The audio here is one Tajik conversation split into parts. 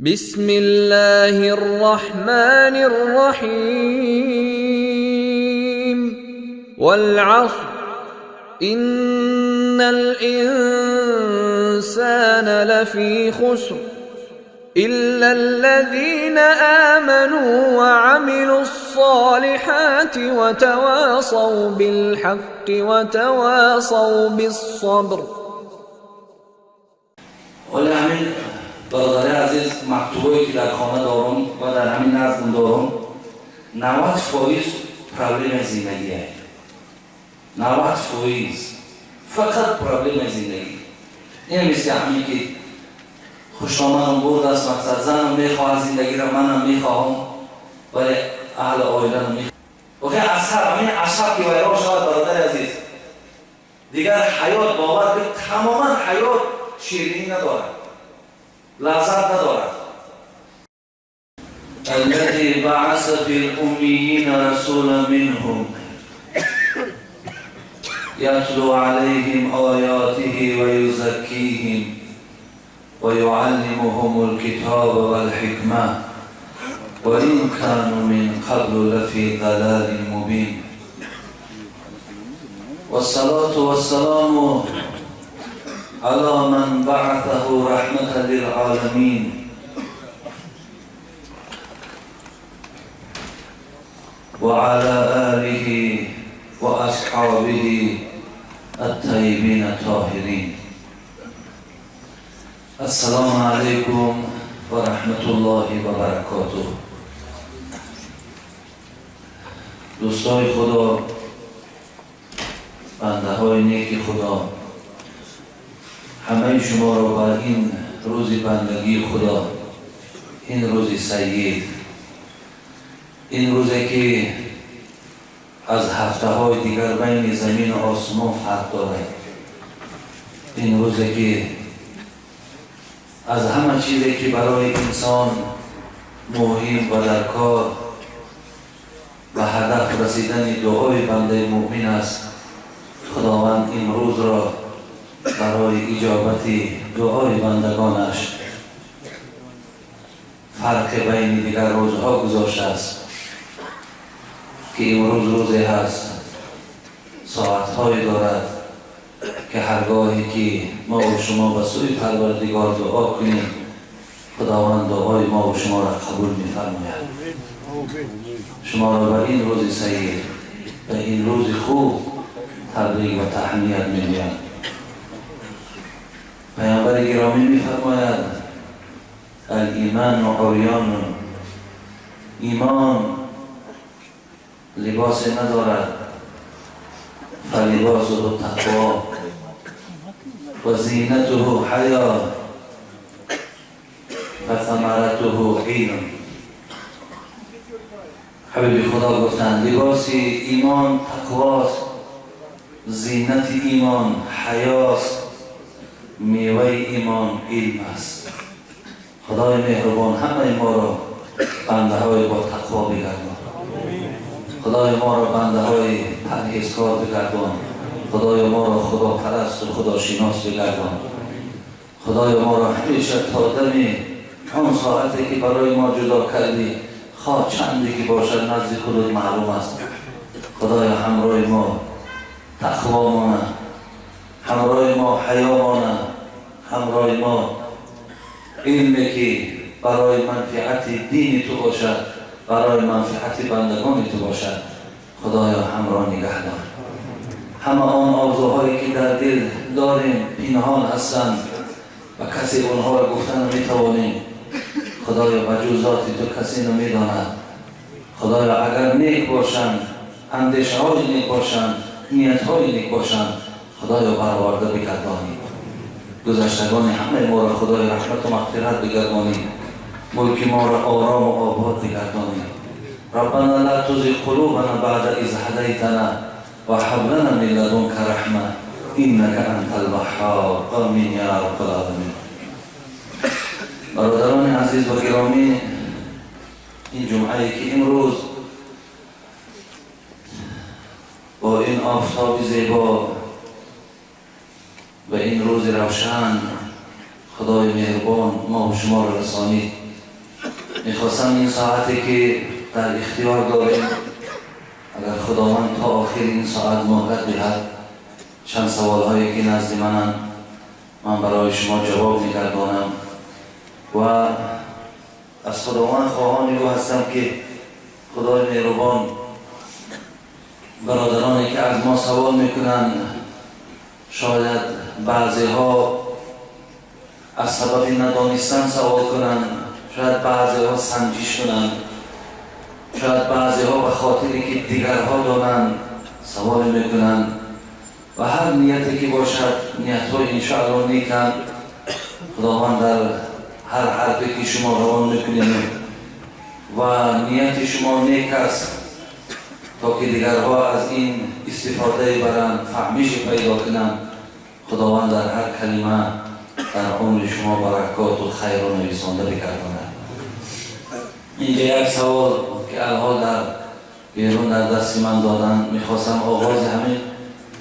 بسم الله الرحمن الرحيم والعصر إن الإنسان لفي خسر إلا الذين آمنوا وعملوا الصالحات وتواصوا بالحق وتواصوا بالصبر. ولی همین برادر عزیز، مکتوبایی که در خانه دارم و در همین نظم دارم، 90% проблемаи зиндагие. 90% фақат проблемаи зиндагӣ. Ин мисли ҳамин ки хушомадам бурд аст, мақсад занам мехоҳад зиндагиро, манам мехоҳам, вале аҳли оилам воқеа асаб, ҳамин асаб ки вайрон шавад, бародари азиз, дигар ҳаёт, бовар кунед, тамоман ҳаёт ширинӣ надорад, лаззат надорад. الذي بعث في الأميين رسولا منهم يتلو عليهم آياته ويزكيهم ويعلمهم الكتاب والحكمة وإن كانوا من قبل لفي ضلال مبين. والصلاة والسلام على من بعثه رحمة للعالمين وعلى آله وأصحابه الطيبين الطاهرين. السلام عليكم ورحمة الله وبركاته. دوستای خدا، بنده های نیک خدا، همه شما را بر این روز بندگی خدا، این روز سید، این روزی که از هفته های دیگر بین زمین و آسمان فرق دارد، این روزی که از همه چیزی که برای انسان مهم و در کار و هدف رسیدن دعای بنده مؤمن است، خداوند این روز را برای اجابت دعای بندگانش فرق بین دیگر روزها گذاشته است که امروز روزی هست، ساعتهایی دارد که هرگاهی که ما و شما به سوی پروردگار دعا کنیم، خداوند دعای ما و شما را قبول می‌فرماید. شما را به این روز سعید، به این روز خوب تبریک و تهنیت می‌گویم. پیامبر گرامی می‌فرماید الایمان عریان، ایمان لباس ندارد، فلباسه تقوا و زینته حیا فثمرته علم. حبیب خدا گفتند لباس ایمان تقواست، زینت ایمان حیاست، میوه ایمان علم است. خدای مهربان همه ما را بنده های با تقوا بگردان، خدای ما را بنده های پرهیزکار بگردان، خدای ما را خدا پرست و خداشناس بگردان، خدای ما را همیشه تا دم آن ساعتی که برای ما جدا کردی، خواه چندی که باشد نزد خودت معلوم است، خدای همراه ما تقوا مانه، همراه ما حیا مانه، همراه ما علمی که برای منفعت دین تو باشد، برای منفعت بندگان تو باشد، خدایا همراه نگه دار. همه آن آرزوهایی که در دل داریم پنهان هستند و کسی اونها را گفتن نمیتوانیم، خدایا به جز ذات تو کسی نمیداند. خدایا اگر نیک باشند، اندیشه های نیک باشند، نیت های نیک باشند، خدایا برآورده بگردانی. گذشتگان همه ما را خدای رحمت و مغفرت بگردانی، ملک ما را آرام و آباد بگردانی. ربنا لا تزغ قلوبنا بعد إذ هديتنا وهب لنا من لدنك رحمة إنك أنت الوهاب. آمین یا رب العالمین. برادران عزیز و گرامی، این جمعه که امروز با این آفتاب زیبا و این روز روشن خدای مهربان ما و شما را رسانید، میخواستم این ساعتی که در اختیار داریم اگر خداوند تا آخر این ساعت مهلت دهد چند سوال هایی که نزد منند من برای شما جواب میگردانم و از خداوند خواهان او هستم که خدای مهربان برادرانی که از ما سوال میکنند شاید بعضی ها از سبب ندانستن سوال کنند، شاید بعضی ها سنجش کنند، شاید بعضی ها به خاطری که دیگرها دانند سوال میکنند و هر نیتی که باشد نیت های انشاءالله نیکند. خداوند در هر حرفی که شما روان میکنید و نیت شما نیک است تا که دیگرها از این استفاده برند، فهمیش پیدا کنند، خداوند در هر کلمه در عمر شما برکات و خیر و نویسانده بگرداند. اینجا یک سوال که الحال در بیرون در دست من دادن، میخواستم آغاز همین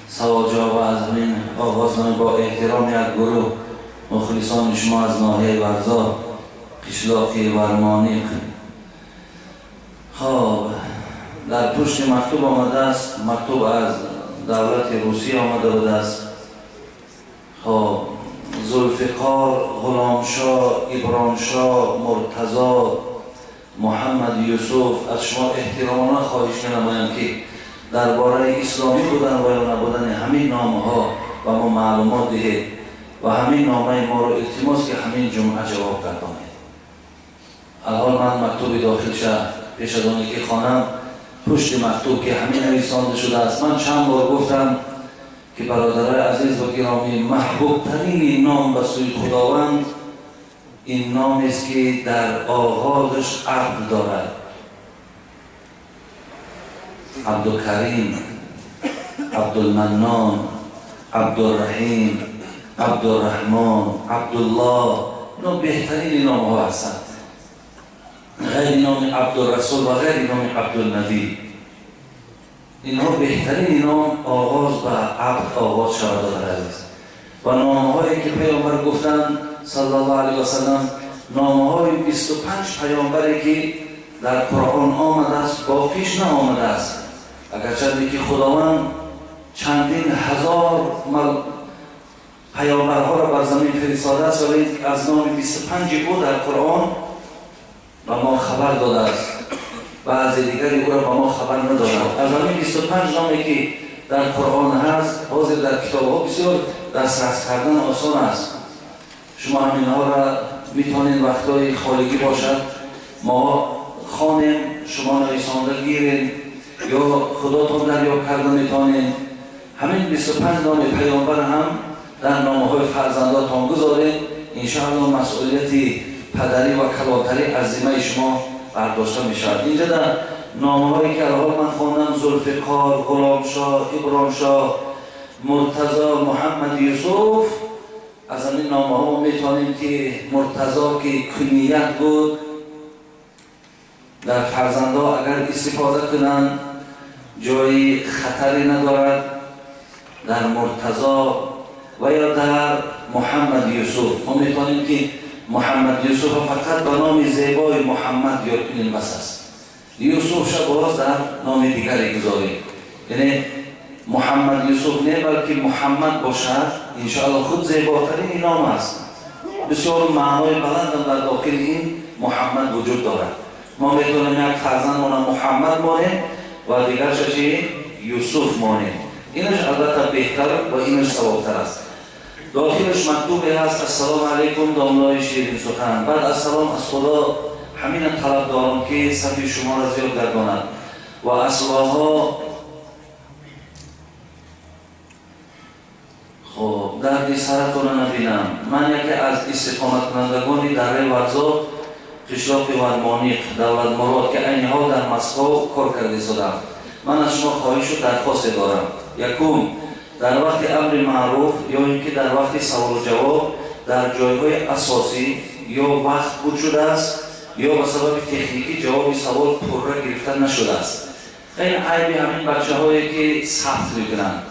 سوال جواب از همین آغاز با احترام یک گروه مخلصان شما از ناحیه ورزا قشلاقی ورمانیق. خب در پشت مکتوب آمده است، مکتوب از دولت روسیه آمده بوده است. خب ذوالفقار، غلامشاه، ابرانشاه، مرتضی، محمد یوسف، از شما احترامانه خواهش می‌نمایم که درباره اسلامی بودن و یا نبودن همین نام‌ها و ما معلومات دهید و همین نامه ما رو التماس که همین جمعه جواب گردانید. الان من مکتوب داخل شد پیش از آنی که خوانم پشت مکتوب که همین نویسانده شده است، من چند بار گفتم که برادرای عزیز و گرامی، محبوب ترین نام به سوی خداوند این نام است که در آغازش عبد دارد. عبدالکریم، عبدالمنان، عبدالرحیم، عبدالرحمن، عبدالله، اینا بهترین نام ها هستند. غیر نام عبدالرسول و غیر نام عبدالنبی، اینها بهترین نام آغاز و عبد آغاز شود عزیز. و نامهایی که پیامبر گفتند صلی الله علیه و سلم، نامهای 25 پیامبری که در قرآن آمده است باقیش نآمده است. اگرچه که خداوند چندین هزار پیامبرها را بر زمین فرستاده است، ولی از نام 25 او در قرآن به ما خبر داده است، بعضی دیگری او را به ما خبر ندادند. از همین 25 نامی که در قرآن هست، حاضر در کتاب ها بسیار دسترس کردن آسان است. شما همینها را میتونید وقتای خالگی باشد ما خانیم، شما نویسانده گیرین یا خداتون دریاب کرده میتونید. همین 25 نام پیامبر هم در نامه های فرزنداتان گذارید، انشاءالله مسئولیت پدری و کلانتری از ذمه شما برداشته می شود. اینجا در نامه هایی که الان من خواندم، ذوالفقار، غلامشاه، ابرانشاه، مرتضی، محمد یوسف، از این نامه ها میتونیم که مرتضی که کنیت بود در فرزندها اگر استفاده کنند جای خطری ندارد، در مرتضی و یا در محمد یوسف ما میتونیم که محمد یوسف فقط به نام زیبای محمد یاد کنیم بس است. یوسف شب باز در نام دیگری گذاریم، یعنی محمد یوسف نه بلکه محمد باشد، انشاءالله خود زیباترین نام است. بسیار معنای بلند در داخل این محمد وجود دارد. ما میتونیم یک فرزندمان محمد مانیم و دیگرش چی؟ یوسف مانیم. اینش البته بهتر و اینش ثوابتر است. داخلش مکتوب هست السلام علیکم داملای شیرین سخن. بعد السلام از خدا همین طلب دارم که صفی شما را زیاد گرداند و اصلاها خب دردی سرتون را نبینم. من یکی از استقامت کنندگان دره ورزا قشلاق ورمانیق دولت مراد که عین حال در مسکو کار کرده شدم، من از شما خواهش و درخواست دارم. یکم، در وقت امر معروف یا اینکه در وقت سوال و جواب در جایهای اساسی یا وقت بود شده است یا به سبب تکنیکی جواب سوال پرره گرفته نشده است. این عیب همین بچه هایی که ثبت میکنند،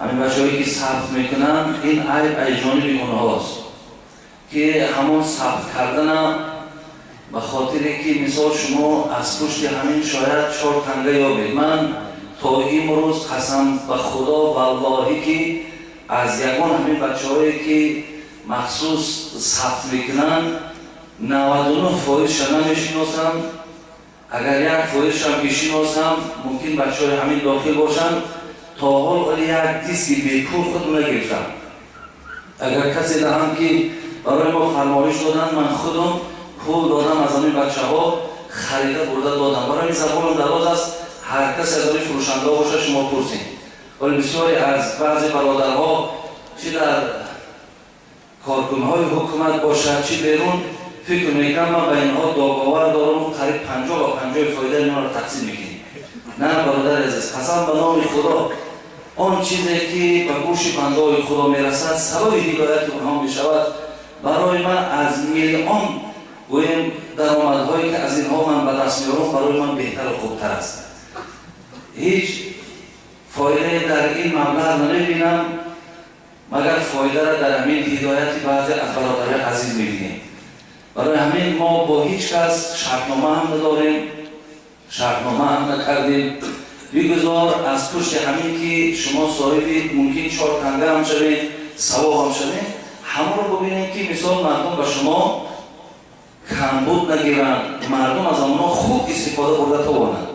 همین بچه هایی که ثبت میکنند، این عیب از جانب اونهاست که همون ثبت کردن Ба хотире ки мисол шумо аз пушти ҳамин шояд чор танга ёбед. Ман то имрӯз қасам ба Худо, валлоҳӣ, ки аз ягон ҳамин бачаҳое ки махсус сабт мекунанд, 99 фоизша намешиносам. Агар 1 фоизшам ки шиносам, мумкин бачаҳои ҳамин дохил бошанд. То ҳол оли як диски бепул худ нагирифтам. Агар касе даҳам ки барои мо фармоиш доданд, ман худам пул додам, аз ҳамин бачаҳо харида бурда додам. Барои ин забонам дароз аст. Ҳар касе аз ҳамин фурӯшандаҳо бошад, шумо пурсед. Вале бисёре аз баъзе бародарҳо, чӣ дар коркунҳои ҳукумат бошад, чӣ берун, фикр мекунам, ман ба инҳо договор дорам, қариб 50 ба 50 фоидаи инҳоро тақсим мекунем. На, бародари азиз, қасам ба номи Худо, он чизе ки ба гӯши бандаҳои Худо мерасад, сабаби ҳидояти онҳо мешавад, барои ман аз миллион гӯем даромадҳое ки аз инҳо ман ба даст меорам, барои ман беҳтару хубтар аст. Ҳеҷ фоидае дар ин маблағ намебинам, магар фоидаро дар ҳамин ҳидояти баъзе аз бародарои азиз мебинем. Барои ҳамин мо бо ҳеҷ кас шартнома ҳам надорем, шартнома ҳам накардем. Бигузор аз пушти ҳамин ки шумо соҳиби мумкин чор танга ҳам шавед, савоб ҳам шавед, ҳамонро бубинем, ки мисол мардум ба шумо камбуд нагиранд, мардум аз онҳо хуб истифода бурда тавонанд.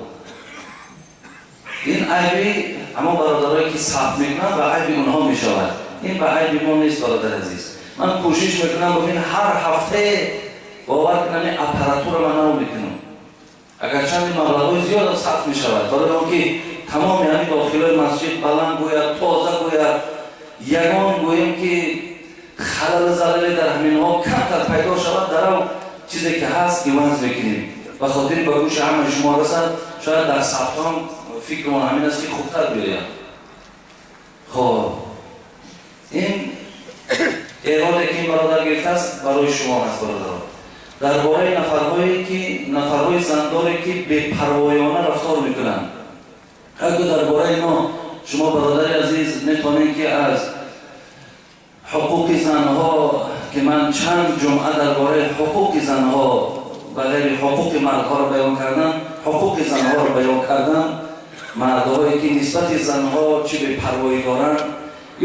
Ин айби ҳамон бародарое ки сабт мекунанд, ба айби онҳо мешавад, ин ба айби мо нест. Бародари азиз, ман кӯшиш мекунам, бубин, ҳар ҳафтае, бовар кунам, ин аппаратура ман нав мекунам, агарчанди маблағҳои зиёдам сарф мешавад, барои он ки тамоми ҳамин дохилҳои масҷид баланд гӯяд, тоза гӯяд, ягон гӯем ки халалу залале дар ҳаминҳо камтар пайдо шавад, дарав чизе ки ҳаст иваз мекунем, ба хотири ба гӯши ҳамаи шумо расад. Шояд дар сабтҳом фикрмон ҳамин аст, ки хубтар биёяд. Хоб, ин эроде ки ин бародар гирифтааст, барои шумо ҳаст. Бародаро, дар бораи нафарҳое ки нафарҳои зандоре ки бепарвоёна рафтор мекунанд, ҳатто дар бораи мо шумо, бародари азиз, метавонед ки аз ҳуқуқи занҳо, ки ман чанд ҷумъа дар бораи ҳуқуқи занҳо, ба ғайри ҳуқуқи мардҳоро баён кардам, ҳуқуқи занҳоро баён кардам, мардҳое ки нисбати занҳо чӣ бепарвоӣ доранд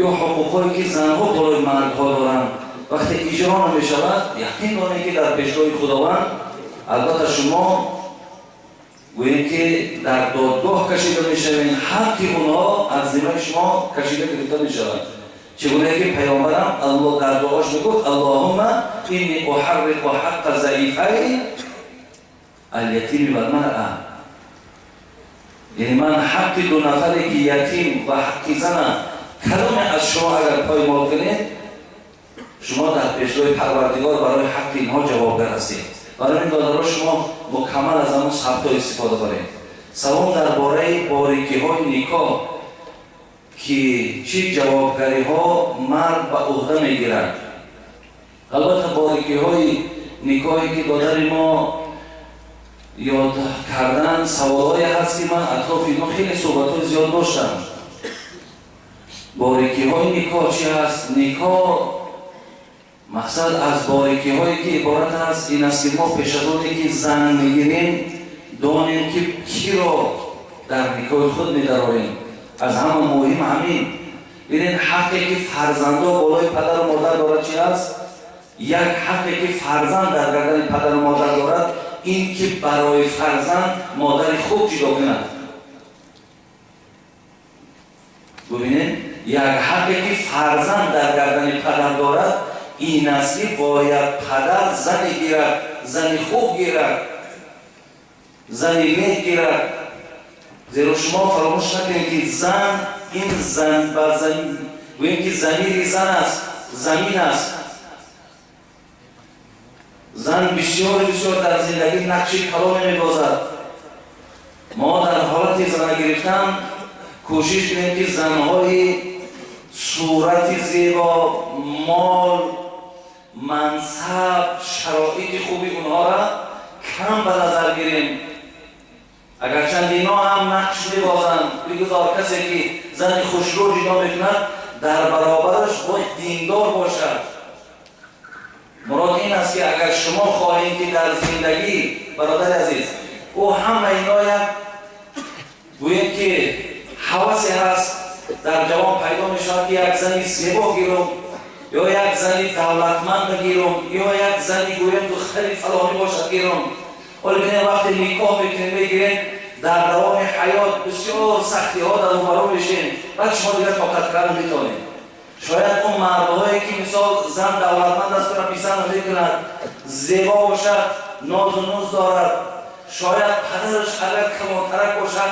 ё ҳуқуқҳое ки занҳо болои мардҳо доранд, вақте иҷро намешавад, яқин донед, ки дар пешгоҳи Худованд албатта шумо гӯем ки дар додгоҳ кашида мешавед, ҳаққи онҳо аз зимаи шумо кашида гирифта мешавад. Чӣ гуна ки паёмбарам Аллоҳ дар дуош мегуфт: "Аллоҳумма инни уҳарриқу ҳаққа заифай алятими валмаръа", яъне ман ҳаққи ду нафаре ки ятим ва ҳаққи зана кадоме аз шумо агар поймол кунед, шумо дар пешгоҳи Парвардигор барои ҳаққи инҳо ҷавобгар ҳастед. Барои ин, додаро, шумо мукаммал аз ҳамон сабтҳо истифода баред. Савол дар бораи борикиҳои никоҳ, ки чӣ ҷавобгариҳо мард ба уҳда мегирад. Албатта, борикиҳои никоҳе ки додари мо ёд кардан, саволҳое ҳаст, ки ман атрофи инҳо хеле суҳбатҳои зиёд доштам. Борикиҳои никоҳ чӣ ҳаст? Никоҳ, мақсад аз борикиҳое ки иборат аст, ин аст, ки мо пеш аз оне ки зан мегирем, донем, ки киро дар никоҳи худ медарорем. Аз ҳама муҳим ҳамин. Бинед, ҳаққе ки фарзандо болои падару модар дорад чи аст? Як ҳаққе ки фарзанд дар гардани падару модар дорад, ин ки барои фарзанд модари хуб ҷудо кунад. Бубинед, як ҳаққе ки фарзанд дар гардани падар дорад, ин аст, ки бояд падар зане гирад, зани хуб гирад, зани нек гирад. Зеро шумо фаромӯш накунед, ки зан ин зан ба гӯем ки замири зан аст, замин аст. Зан бисёр бисёр дар зиндагӣ нақши калоне мебозад. Мо дар ҳолати зана гирифтан кӯшиш кунем, ки занҳои сурати зебо, мол, мансаб, шароити хуби онҳоро кам ба назар гирем, агарчанд ино ҳам нақш мебозанд. Бигузор касе ки зани хушрӯ ҷудо мекунад, дар баробараш бояд диндор бошад. Мурод ин аст, ки агар Агар шумо хоҳед ки дар зиндагӣ, бародари азиз, ӯ ҳама ино як гӯем ки ҳавасе ҳаст дар ҷавон пайдо мешавад ки як зани зебо гирум ё як зани давлатманд гирум ё як зани гӯем духтари фалонӣ бошад гирум. Ҳоло бинем вақте никоҳ мекунем мегирем дар давоми ҳаёт бисёр сахтиҳо дар рӯбарӯ мешем, баъд шумо дигар тоқат кардан наметавонед. Шояд он мардҳое ки мисол зан давлатманд аст туро писанд намекунад, зебо бошад, нозу нуз дорад, шояд падараш агар калонтарак бошад,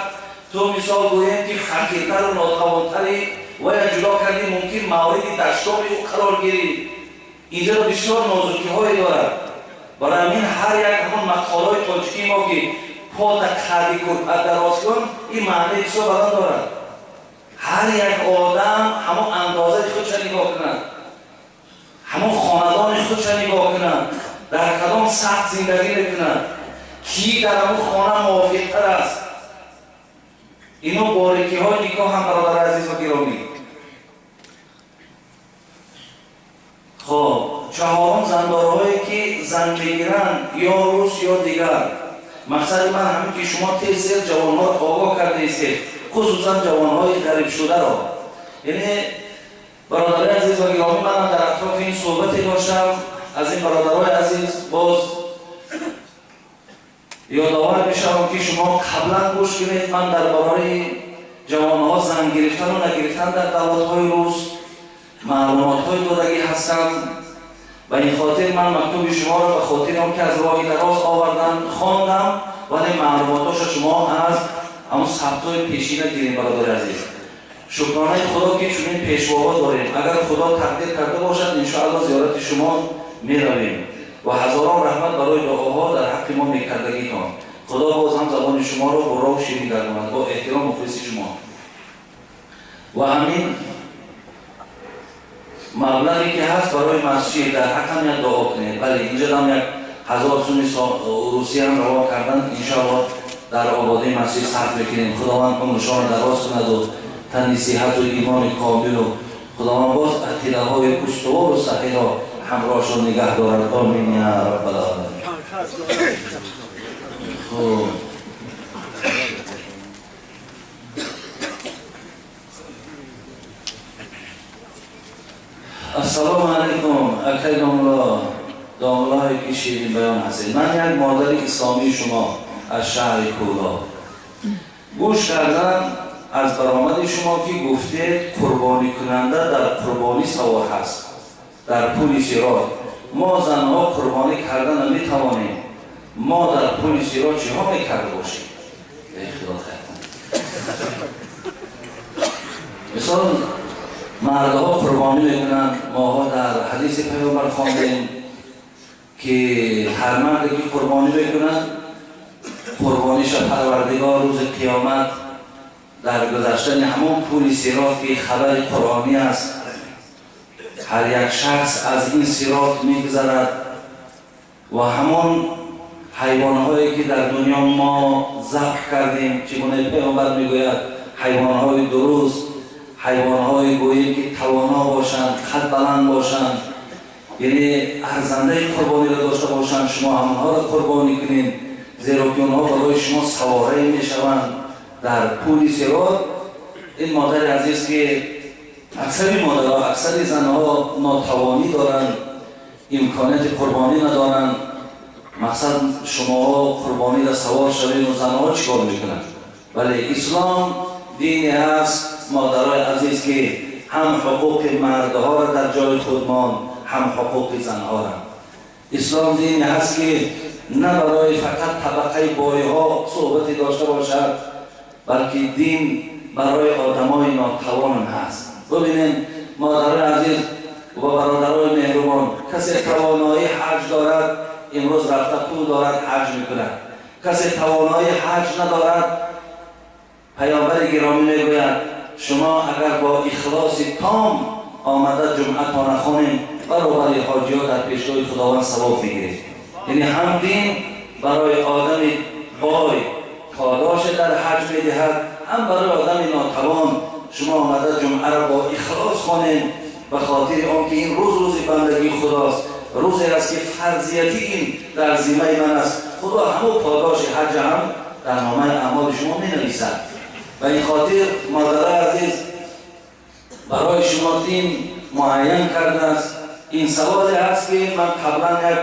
ту мисол гӯем ки фақиртару нотавонтари вая ҷудо кардӣ, мумкин мавриди дашноми ӯ қарор гирӣ. Инҷаро бисёр нозукиҳое дорад. Барои ҳамин ҳар як ҳамон мақолаҳои тоҷикии мо ки пота қади курпа дароз кун, ин маънии бисёр баланд дорад. Ҳар як одам ҳамон андозаи худша нигоҳ кунад, ҳамон хонадони худша нигоҳ кунад, дар кадом сатҳ зиндагӣ мекунад, кӣ дар ҳамон хона мувофиқтар аст. Ино борикиҳои никоҳ ҳам, бародари азиз ва гиромӣ. Хоб, чаҳорум, зандорҳое ки зан мегиранд ё рус ё дигар. Мақсади ман ҳамин ки шумо тез-тез ҷавонҳоро огоҳ кардаистед, хусусан ҷавонҳои ғарибшударо. Яъне бародари азиз ва гиромӣ, манам дар атрофи ин суҳбате доштам аз ин бародарои азиз, боз ёдовар мешавам ки шумо қаблан гӯш кунед. Ман дар бораи ҷавонҳо зан гирифтану нагирифтан дар давлатҳои рус маълумотҳои додагӣ ҳастам. Ба ин хотир ман мактуби шуморо ба хотири он ки аз роҳи дароз овардам хондам, вале маълумотҳоша шумо аз ҳамон сабтҳои пешина гирем. Бародари азиз, шукронаи Худо ки чунин пешвоҳо дорем. Агар Худо тақдир карда бошад, иншоалло зиёрати шумо меравем ва ҳазорон раҳмат барои дуоҳо дар ҳаққи мо мекардагитон. Худо боз ҳам забони шуморо буррову ширин гардонад. Бо эҳтиром, мухлиси шумо. Ва ҳамин маблағе ки ҳаст барои масҷид дар ҳаққам як дуо кунед. Бале, инҷа дам 1000 суми русия ҳам равон кардан, иншоалло дар ободии масҷид сарф мекунем. Худованд умршонро дароз кунаду тани сиҳату имони комилу Худованд боз ақидаҳои устувору саҳиҳро ҳамроҳашон нигаҳ дорад. Омин я раббал оламин. Хуб, ассалому алайкум акай домло, домлое ки ширин баён ҳастед. Ман як модари исломии шумо аз шаҳри Кӯлоб. Гӯш кардам аз баромади шумо ки гуфтед қурбоникунанда дар қурбонӣ савор ҳаст дар пули сирот. Мо занҳо қурбонӣ карда наметавонем. Мо дар пули сирот чиҳо мекарда бошем? Эй Худо хайр. Мисол мардҳо қурбонӣ мекунанд. Моҳо дар ҳадиси паёмбар хондем ки ҳар марде ки қурбонӣ мекунад, қурбониша Парвардигор рӯзи қиёмат дар гузаштани ҳамон пули сирот ки хабари қуръонӣ аст, ҳар як шахс аз ин сирот мегузарад ва ҳамон ҳайвонҳое ки дар дунё мо забҳ кардем, чӣ гуна паёмбар мегӯяд, ҳайвонҳои дуруст, ҳайвонҳое гӯем ки тавоно бошанд, қад баланд бошанд, яъне арзандаи қурбониро дошта бошанд, шумо ҳамонҳоро қурбонӣ кунед, зеро ки онҳо барои шумо саворае мешаванд дар пули сирот. Ин модари азиз ки аксари модарҳо, аксари занҳо нотавонӣ доранд, имконияти қурбонӣ надоранд. Мақсад шумоҳо қурбониро савор шавед ва занҳо чӣ кор мекунанд? Вале ислом дине ҳаст, модарои азиз, ки ҳам ҳуқуқи мардҳоро дар ҷои худ монд, ҳам ҳуқуқи занҳоро. Ислом дине ҳаст ки на барои фақат табақаи бойҳо суҳбате дошта бошад, балки дин барои одамои нотавонам ҳаст. Бибинед, модарои азиз ва бародарои меҳрубон, касе тавоноии ҳаҷ дорад, имрӯз рафта пул дорад, ҳаҷ мекунад. Касе тавоноии ҳаҷ надорад, паёмбари гиромӣ мегӯяд шумо агар бо ихлоси том омада ҷумъатона хонед, баробари ҳоҷиҳо дар пешгоҳи Худованд савоб мегиред. Яъне ҳам дин барои одами бой подоше дар ҳаҷ медиҳад, ҳам барои одами нотавон. Шумо омада ҷумъаро бо ихлос хонед, ба хотири он ки ин рӯз рӯзи бандагии Худост, روزی است که فرضیتی این در ذمه من است. خدا همون پاداش حج هم در نامه اعمال شما می نویسد. و این خاطر مادر عزیز برای شما دین معین کرده است. این سوالی است که من قبلا یک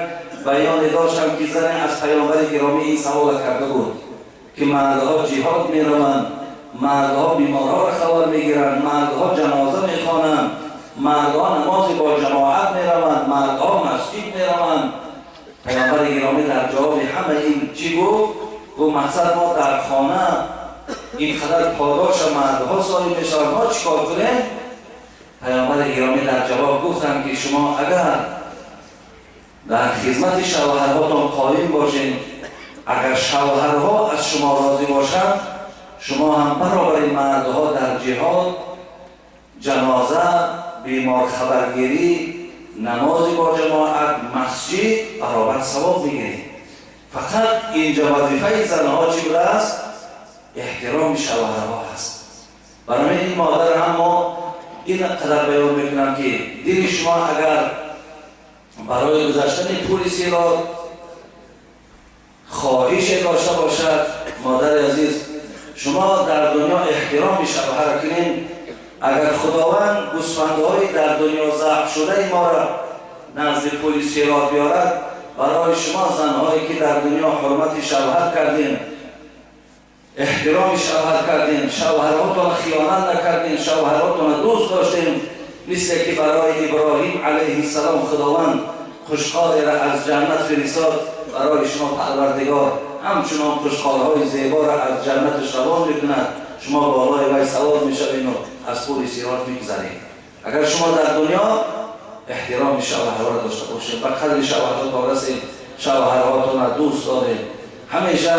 بیان داشتم که زن از پیامبر گرامی این سوال کرده بود که مردها جهاد می روند، مردها بیمارها را خبر می گیرند، مردها جنازه می خوانند، مردها نماز با جماعت می روند، مردها مسجد می روند. پیامبر گرامی در جواب همه این چی گفت؟ گفت مقصد ما در خانه اینقدر پاداش مردها صاحب می شوند، ما چیکار کنیم؟ پیامبر گرامی در جواب گفتند که شما اگر در خدمت شوهرهاتان قایم باشین، اگر شوهرها از شما راضی باشند، شما هم برابر مردها در جهاد، جنازه، بیمار خبرگیری، نماز با جماعت، مسجد برابر ثواب میگیرید. فقط اینجا وظیفه زنها چی بوده است؟ احترام شوهرها است. برای این مادر هم ما این قدر بیان میکنم که دل شما اگر برای گذشتن پول سیرات خواهش داشته باشد، مادر عزیز شما در دنیا احترام شوهر کنین. اگر خداوند گوسفندهای در دنیا ذبح شده ما را نزد پول سیرات بیارد، برای شما زنهایی که در دنیا حرمت شوهر کردین، احترام شوهر کردین، شوهرهاتان خیانت نکردین، شوهرهاتان دوست داشتین، مثل که برای ابراهیم علیه السلام خداوند خوشقاری را از جنت فرستاد، برای شما پروردگار همچنان خوشقارهای زیبا را از جنت روان میکند. شما بالای وی سوار میشوین و از پول صراط میگذرید. اگر شما در دنیا احترام شوهرها را داشته باشید، به قدر شوهرها رسید، شوهرهاتان را دوست دارید، همیشه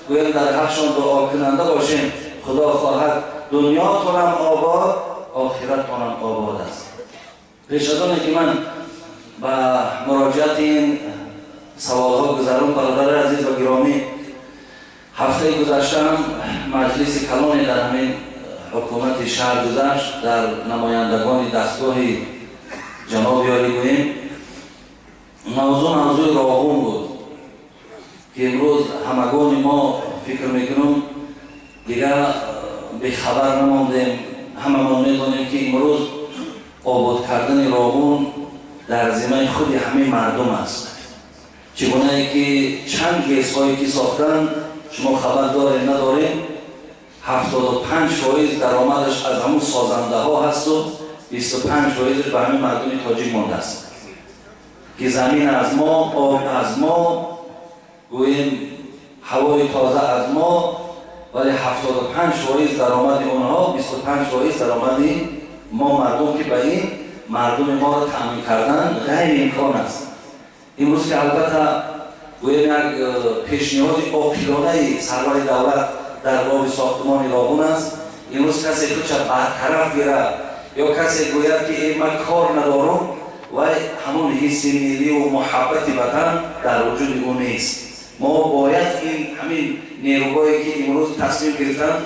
گویم در حقشان دعا کننده باشیم، خدا خواهد دنیاتون هم آباد، آخرتون هم آباد است. پیش از آن که من به مراجعت این سوالها گذرم، برادر عزیز و گرامی، هفته گذشتم مجلس کلانی در همین حکومت شهر گذشت، در نمایندگان دستگاه جناب یاری گوییم. موضوع راغون بود که امروز همگان ما فکر میکنم دیگه بیخبر نماندیم. هممان میدونیم که امروز آباد کردن راغون در ذمه خود همه مردم است. چگونه که چند گیس هایی که ساختن شما خبر دارین ندارین، 75% درآمدش از همون سازنده ها هست و 25% به همین مردم تاجیک مانده است که زمین از ما، آب از ما، گوییم هوای تازه از ما، ولی 75% درآمد اونها، 25% درآمد ما مردم که به این مردم ما را تأمین کردن غیر امکان است. امروز که البته گوییم یک پیشنهاد عاقلانه سرور دولت در باب ساختمان راغون است. امروز کسی خودش برطرف گیرد یا کسی گوید که ای من کار ندارم، و همون حس ملی و محبت وطن در وجود او نیست. ما باید این همین نیروهایی که امروز تصمیم گرفتن،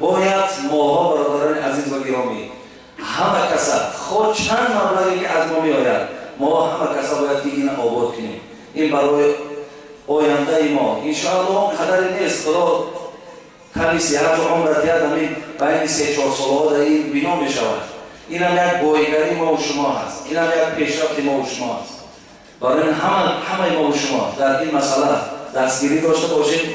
باید ماها برادران عزیز و گرامی همه کسا خود چند مبلغی که از ما می آید، ما همه کسا باید که این آباد کنیم. این برای آینده ما انشاءالله قدر نیست، خدا تنی صحت و عمر دهد، همین بین 3-4 سالها در این بنا می شود. این هم یک بایگری ما و شما هست، این هم یک پیشرفت ما و شما هست. برای همه ما و شما در این مسئله دستگیری داشته باشیم،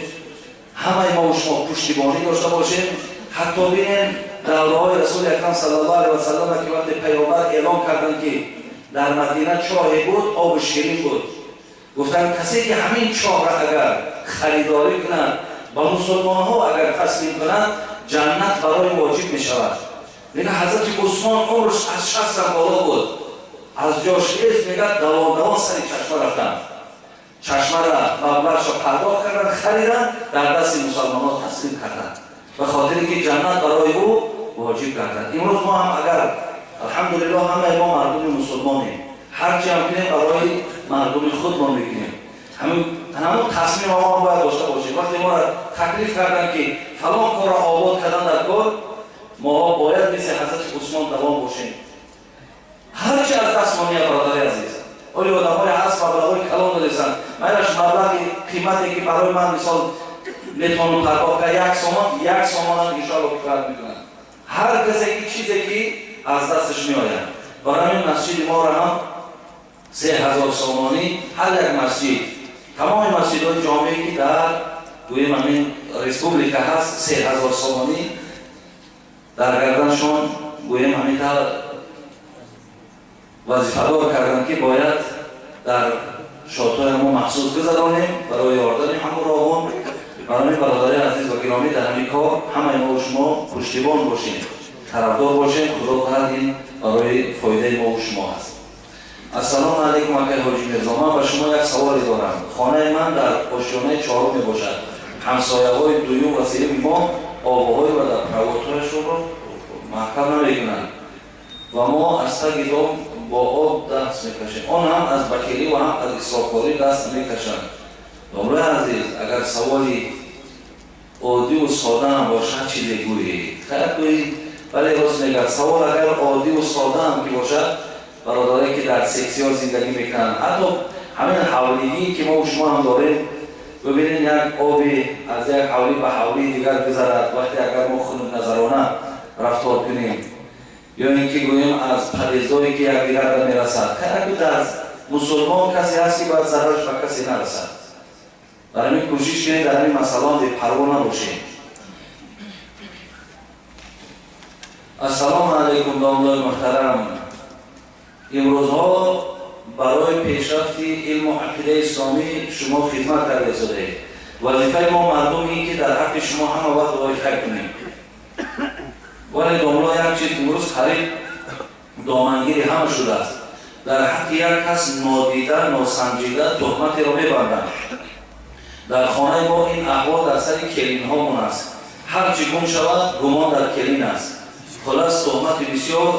همه ما و شما پشتیبانی داشته باشیم. حتی ببینیم دوره‌های رسول اکرم صلی الله علیه و سلم که وقتی پیامبر اعلام کردند که در مدینه چاهی بود، آب شیرین بود، گفتن کسی که همین چاه را اگر خریداری کند، با مسلمان ها اگر تسلیم کند، جنت برای واجب می شود. میگه حضرت عثمان عمرش از 60 بالا بود، از جاش خیز میگه دوان سر چشمه رفتن، چشمه را مبلغش را پرداخت کردن، خریدن، در دست مسلمان ها تسلیم کردن، به خاطر که جنت برای او واجب کردن. امروز ما هم اگر الحمدلله همه ما مردم مسلمانیم، هرچی هم کنیم برای مردم خودمان میکنیم. همون تصمیم ما هم باید داشته باشیم. وقتی ما را تکلیف کردن که فلان کار را آباد کردن در کار، ما باید مثل حضرت عثمان دوام باشیم. هرچی از دست ما میاد برادر عزیز، Оли одамҳои ҳаст маблағҳои калон додесанд. Майраш маблағи қимате ки барои ман мисол метавонам пардохт кард 1 сомон, 1 сомонам иншоалло кифоят мекунад. Ҳар касе ки чизе ки аз дасташ меояд. Барои ҳамин масҷиди моро ҳам 3000 сомонӣ ҳар як масҷид, тамоми масҷидҳои ҷомеа ки дар гӯем ҳамин республика ҳаст, 3000 сомонӣ дар гарданшон гӯем ҳамин тавр вазифадор карданд ки бояд дар шотҳои мо махсус гузаронем барои ёрдами ҳамон роҳон. Барои бародари азиз ва гиромӣ дар ҳамин кор ҳамаи мо шумо пуштибон бошем, тарафдор бошем. Худо хоҳад ин барои фоидаи мо шумо аст. Ассалому алайкум акай ҳоҷи Мирзо, ман ба шумо як саволе дорам. Хонаи ман дар ошёнаи чорум мебошад. Ҳамсояҳои дуюм ва сеюми мо обҳои ва дар проводҳояшонро маҳкам намекунанд ва мо аз таги дом бо об даст мекашем. Он ҳам аз бахилӣ ва ҳам аз исрофкорӣ даст мекашанд. Домлаи азиз, агар саволи оддиву сода ҳам бошад чизе гӯед. Хайр гӯед, вале рост мегӯяд, савол агар оддиву сода ҳам ки бошад, бародарое ки дар сексиҳо зиндагӣ мекунанд, ҳатто ҳамин ҳавлигӣ ки мо шумо ҳам дорем, бибинед як оби аз як ҳавлӣ ба ҳавлии дигар гузарад, вақте агар мо хунукназарона рафтор кунем, ё ин ки гӯем аз падездое ки якдигарда мерасад. Хайр, дар мусулмон касе ҳаст ки бояд зарараш ба касе нарасад. Барои ҳамин кӯшиш кунед дар ҳамин масъалаҳо бепарво набошем. Ассалому алайкум домлои муҳтарам. Имрӯзҳо барои пешрафти илму ақидаи исломӣ шумо хидмат карда истодаед. Вазифаи мо мардум ин ки дар ҳаққи шумо ҳама вақт дуои хайр кунем. Вале домло як чиз имрӯз қариб домангири ҳама шудааст. Дар ҳаққи як кас нодида, носанҷида туҳматеро мебанданд. Дар хонаи мо ин аҳвол дар сари келинҳомон аст. Ҳар чӣ гум шавад, гумон дар келин аст. Хулас туҳмати бисёр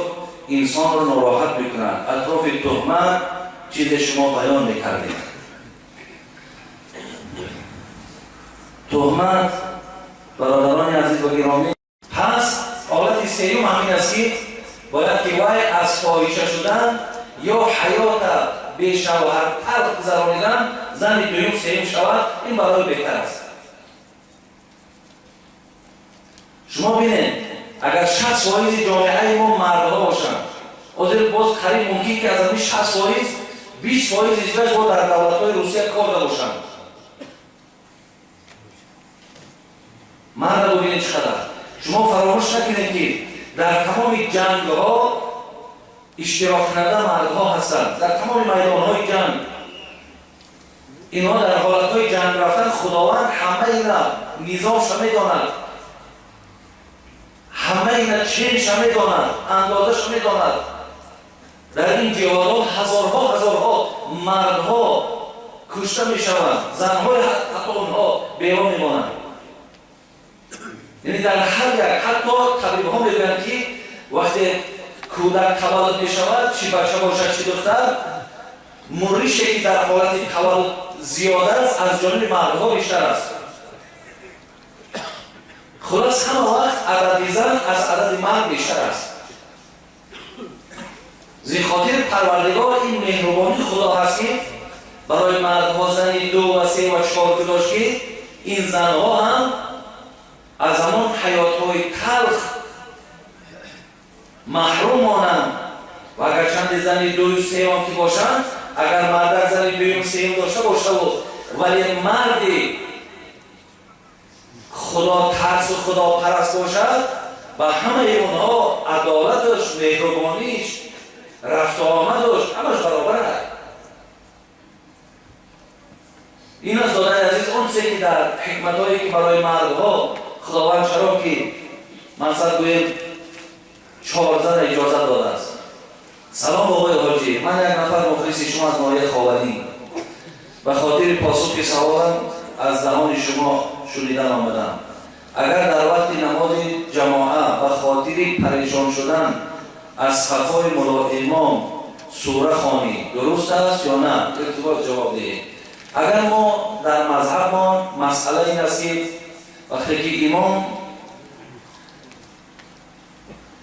инсонро нороҳат мекунад. Атрофи туҳмат чизе шумо баён мекардед. Туҳмат, бародарони азиз ва гиромӣ, пас ҳолати сеюм ҳамин аст ки бояд ки вай аз фоҳиша шудан ё ҳаёта бешавҳар талх гузаронидан зани дуюм сеюм шавад, ин барои беҳтар аст. Шумо бинед, агар 60% ҷомеаи мо мардҳо бошанд, ҳозир боз қариб мумкин ки аз ҳамин 60% 20% иҷрош бо дар давлатҳои Русия кор дабошанд. Марда бубинед чӣ қадар. Шумо фаромӯш накунед ки дар тамоми ҷангҳо иштироккунанда мардҳо ҳастанд. Дар тамоми майдонҳои ҷанг инҳо дар ҳолатҳои ҷанг рафтан Худованд ҳама ина низомша медонад, ҳама ина ченша медонад, андозаша медонад. Дар ин ҷиҳодҳо ҳазорҳо ҳазорҳо мардҳо кушта мешаванд, занҳои ҳатто онҳо бева мемонанд. Яъне дар ҳар як, ҳатто табибҳо мегӯянд ки вақте кӯдак таваллуд мешавад, чӣ бача бошад, чӣ духтар, муррише ки дар ҳолати таваллуд зиёда аст, аз ҷониби мардҳо бештар аст. Хулас ҳама вақт адади зан аз адади мард бештар аст. Зин хотир Парвардигор ин меҳрубонии Худо ҳаст ки барои мардҳо зани 2 ва 3 ва 4 гузошт ки ин занҳо ҳам аз ҳамон ҳаётҳои талх маҳрум монанд ва агарчанде зани 2 3 ҳам ки бошанд, агар мардак зани 2 3 дошта бошаву вале марди худотарсу худопараст бошад, ба ҳамаи онҳо адолаташ, меҳрубониш, рафту омадаш ҳамаш баробар аст. Ин аст, додари азиз, он чизе ки дар ҳикматҳое ки барои мардҳо Худованд чаро ки мақсад гӯем 4 зан иҷозат додааст. Салом бобои ҳоҷӣ, ман як нафар мухлиси шумо аз ноҳияи Ховалӣ. Ба хотири посухи саволам аз даҳони шумо шунидан омадам. Агар дар вақти намози ҷамоа ба хотири парешон шудан аз қафои мулоимом сура хонӣ дуруст аст ё на? Илтимос ҷавоб диҳед. Агар мо дар мазҳабмон масъала ин аст ки вақте ки имом